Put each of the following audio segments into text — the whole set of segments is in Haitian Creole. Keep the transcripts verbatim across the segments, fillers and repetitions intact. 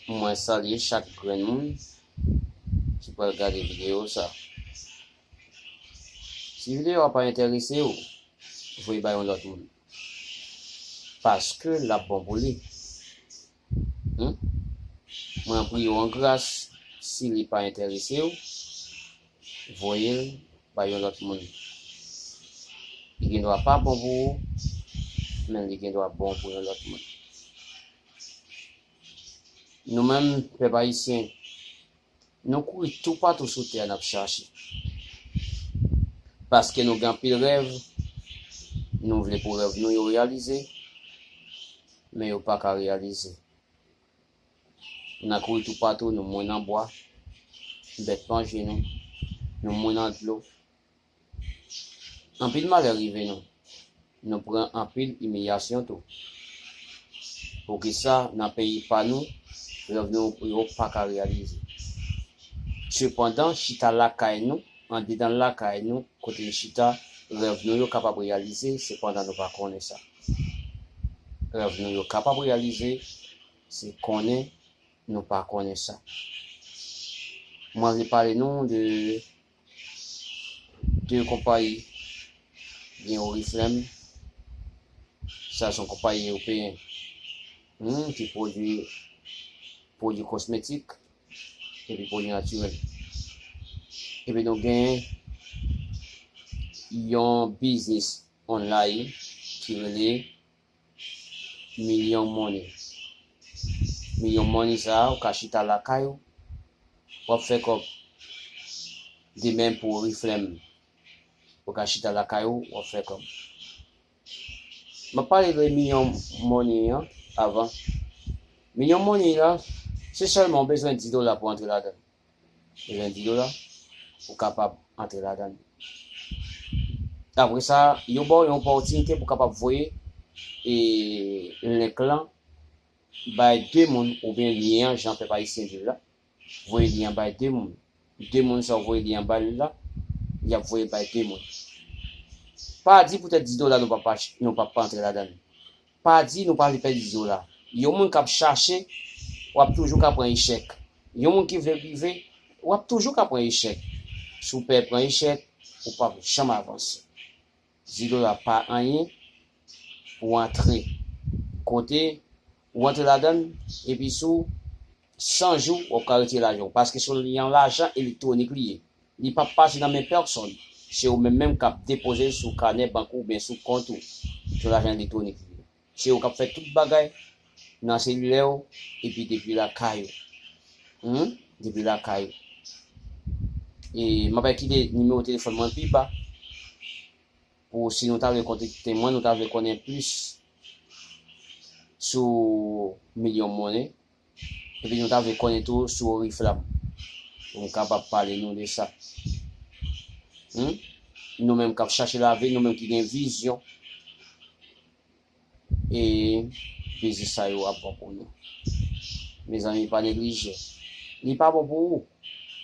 Mwen salye chak grenn moun ki pral gade videyo sa. Si videyo a pa enterese w, voye bay yon lòt moun. Paske l ap bon pou li. Hmm? Mwen priye w an gras, si li pa enterese w, voye l bay yon lòt moun. Li gen dwa pa bon pou ou, men li gen dwa bon pou yon lòt moun. Nou menm, pèp ayisyen, nou kouri toupatou sou tè a, n ap chache. Paske nou gen anpil rèv, nou vle pou rèv nou yo reyalize, men yo pa ka reyalize. N a kouri toupatou, nou mouri nan bwa, bèt manje nou, nou mouri nan dlo. Anpil malè rive nou. Nou pran anpil imilyasyon tou. Poukisa nan peyi pa nou, rèv nou yo pa ka reyalize? Sepandan, chita lakay nou, andedan lakay nou, kote n chita, rèv nou yo kapab reyalize, sepandan nou pa konnen sa. Rèv nou yo kapab reyalize, se konnen nou pa konnen sa. Mwen vle pale nou de de konpayi. Gen Oriflame, sa se yon konpayi ewopeyen, hmm, ki pwodui, pwodui kosmetik epi pwodui natirèl. Epi nou gen yon biznis online ki rele Million Money. Million Money sa a, ou ka chita lakay ou, w ap fè kòb. De menm pou Oriflame, ou ka chita lakay ou, w ap fè kòb. M ap pale de Million Money an avan. Million Money la, se sèlman ou bezwen dis dola pou antre ladan l. Bezwen dis dola, ou kapab antre ladan l. Apre sa, yo ba w yon opòtinite pou w kapab voye, e, link lan bay de moun, oubyen lyen an, jan pèp ayisyen di l la. Voye lyen an bay de moun. De moun sa w voye lyen an bay la, y ap voye bay de moun. Pa di poutèt dis dola nou p ap, nou p ap antre ladan l. Pa di nou pa vle pèdi dis dola. Yon moun k ap chache, w ap toujou ka pran echèk. Yon moun ki vle rive, w ap toujou ka pran echèk. Si w pè pran echèk, ou p ap janm avanse. Dis dola pa anyen pou antre. Kote ou antre ladan l, epi sou san jou, w ap ka retire lajan w. Paske se yon lajan elektwonik li ye. Li p ap pase nan men pèsòn. Se ou menm menm k ap depoze l sou kanè bank ou oubyen sou kont ou. Se yon lajan elektwonik li ye. Se ou k ap fè tout bagay nan selilè w epi depi lakay ou. Hmm? Depi lakay ou. E m ap kite nimewo telefòn mwen pi ba. Pou si nou ta vle kontakte mwen, nou ta vle konnen plis sou Million Money, epi nou ta vle konnen tou sou Oriflame, pou m kapab pale nou de sa. Hmm? Nou menm k ap chache lavi, nou menm ki gen vizyon, e biznis sa yo ap bon pou nou. Mezanmi, pa neglije. Li pa bon pou ou.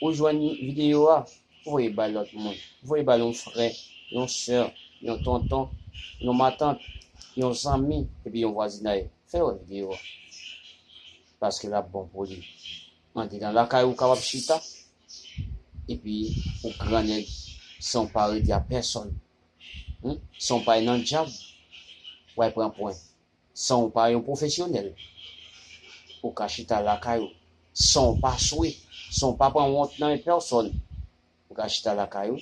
Ou jwenn videyo a, voye bay lòt moun. Voye bay yon frè, yon sè, yon tonton, yon matant, yon zanmi, epi yon vwazinay. Fè wè videyo a. Paske l ap bon pou li. Andedan lakay ou kapab chita, epi ou grannèg san w pa redi a pèsòn. Hmm? San w pa al nan djab, w al pran pwen. San w pa yon pwofesyonèl, ou ka chita lakay ou. San w pa swe, san w pa pran wont nan men pèsòn, ou ka chita lakay ou,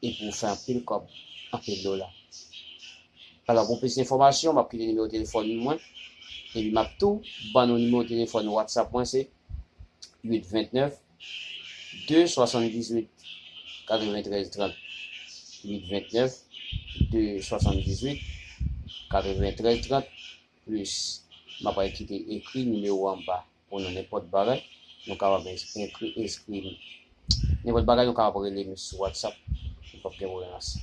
epi w fè anpil kòb, anpil dola. Alò, pou plis enfòmasyon, m ap kite nimewo telefòn mwen, epi m ap tou ban nou nimewo telefòn WhatsApp mwen, se uit vennèf, de swasanndizuit, katreventrèz trant. Uit vennèf, de swasanndizuit, katreventrèz trant, plis. M ap kite ekri nimewo anba pou nou, nenpòt bagay, nou kapab eskri, eskri m. Nenpòt bagay, nou kapab rele m sou WhatsApp. Nou p ap gen pwoblèm ak sa.